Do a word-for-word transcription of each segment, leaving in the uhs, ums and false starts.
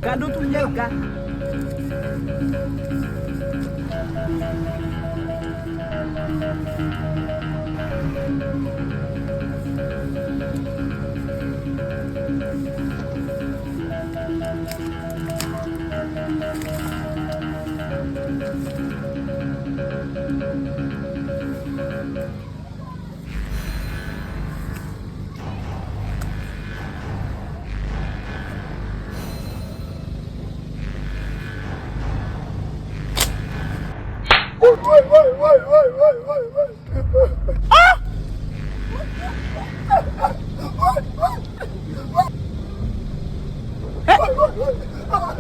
Gade yon tout nèg, gad.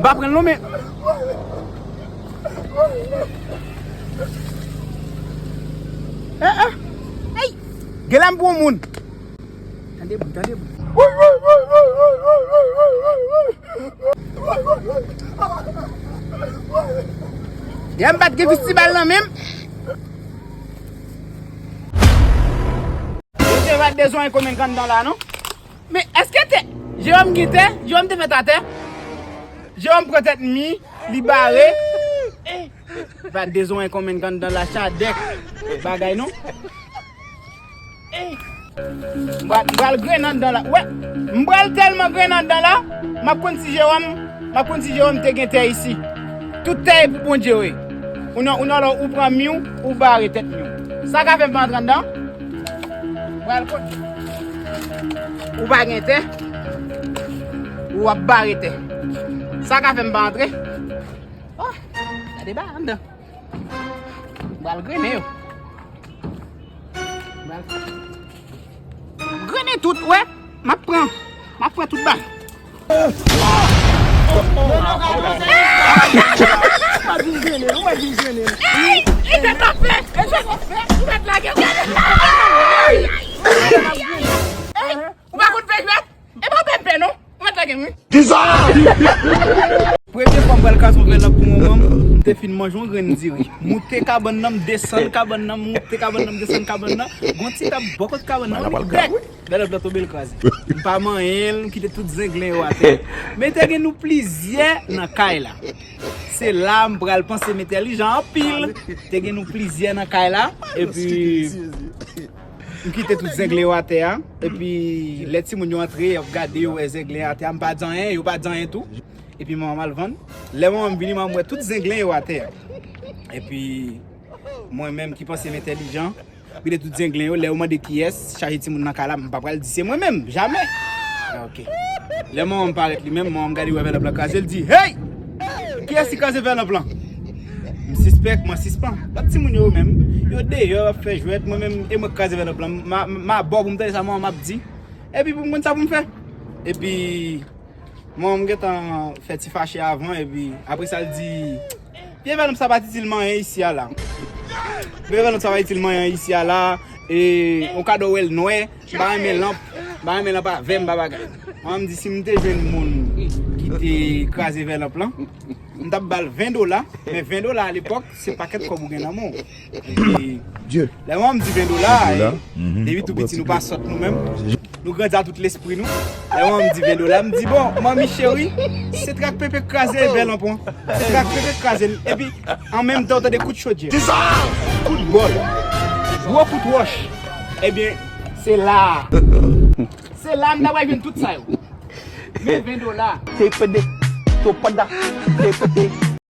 M pa pran l non, men. Eh, eh. Ey! Genlè m pou yon moun. Tande bri, tande bri. Yè m pa t gen fistibal nan men m. Yo te va dezwen konmen gandan la, non? Men èske te Jewòm gen tè? Jewòm te fèt atè? Jewòm pran tèt mi, li bare. Va dezwen konmen gandan la, chadèk. Bagay, non? M pral, m pral grennen anndan la. Wè, m pral tèlman grennen anndan la, m ap konn si Jewòm, m ap konn si Jewòm te gen tè isi. Tout tè e pou Bondye yo ye. Ou nan, ou nan lò, ou pran mi w, ou bare tèt mi w. Sa ka fè m pa antre anndan? M pral konn. Ou pa gen tè, ou ap bare tè. Sa ka fè m pa antre? Oh, gade ba anndan. M pral grennen yo. Grennen tout, wè. M ap pran. M ap pran tout bagay. Ey, e tèt w ap fè? E tèt w ap fè? Ou mèt lage m. Ey, ou pa konn fè jwèt? E pa pèpè non. Ou mèt lage m, wi. Kisa? Premye fwa m pral kraze yon vèlòp pou manman m, m te fin manje yon grenn diri. Moute kabann nan, m desann kabann nan, moute kabann nan, m desann kabann nan. Gon ti tab bò kot kabann nan, li krèk. Vèlòp la tonbe, l kraze. M pa manyen l, m kite tout zenglen yo atè. Men te gen nou plizyè nan kay la. Se la m pral panse m entèlijan anpil. Te gen nou plizyè nan kay la, epi m kite tout zenglen yo atè a. Epi lè timoun yo antre, y ap gade, yo wè zenglen atè a, m pa di anyen, yo pa di anyen tou. Epi manman m al vann. Lè manman m vini, manman m wè tout zenglen yo atè a. Epi mwen menm ki panse m entèlijan, m kite tout zenglen yo, lè yo mande kiyès chaje timoun nan kay la, m pa pral di se mwen menm, jamè. Ah, ok. Lè manman m parèt li menm, manman m gade, wè vèlòp la kraze, l di, "Hey! Kiyès ki kraze vèlòp lan?" M sispèk, mwen sispann. Lòt timoun yo menm, yo deyò, y ap fè jwèt, mwen menm, e mwen k kraze vèlòp lan. M a, m a bò pou m tande sa manman m ap di. Epi pou m konn sa pou m fè. Epi manman m gentan fè ti fache avan, epi apre sa, l di, "Vye vèlòp sa pa t itil m anyen isi a la. Vye vèlòp sa pa itil m anyen isi a la. E, yon kado wè l nwè, m pa renmen lanp, m pa renmen lanp avè m, pa bagay." Manman m di, "Si m te jwenn moun ki te kraze vèlòp lan, m t ap ba l ven dola, men ven dola alepòk, se pakèt kòb ou gen nan men w." Epi, lè manman m di ven dola, e, depi tou piti, nou pa sòt nou menm. Nou grandi a tout lespri nou. Lè manman m di ven dola, m di, "Bon, manmi cheri, se trak pepe k kraze vèlòp lan. Se trak pepe k kraze l." Epi, an menm tan, w tande kout chodyè. Kout bòl. Gwo kout wòch. Ebyen, se la. Se la m ta pral jwenn tout sa yo. Men ven dola. Te pede, to pada, te pede.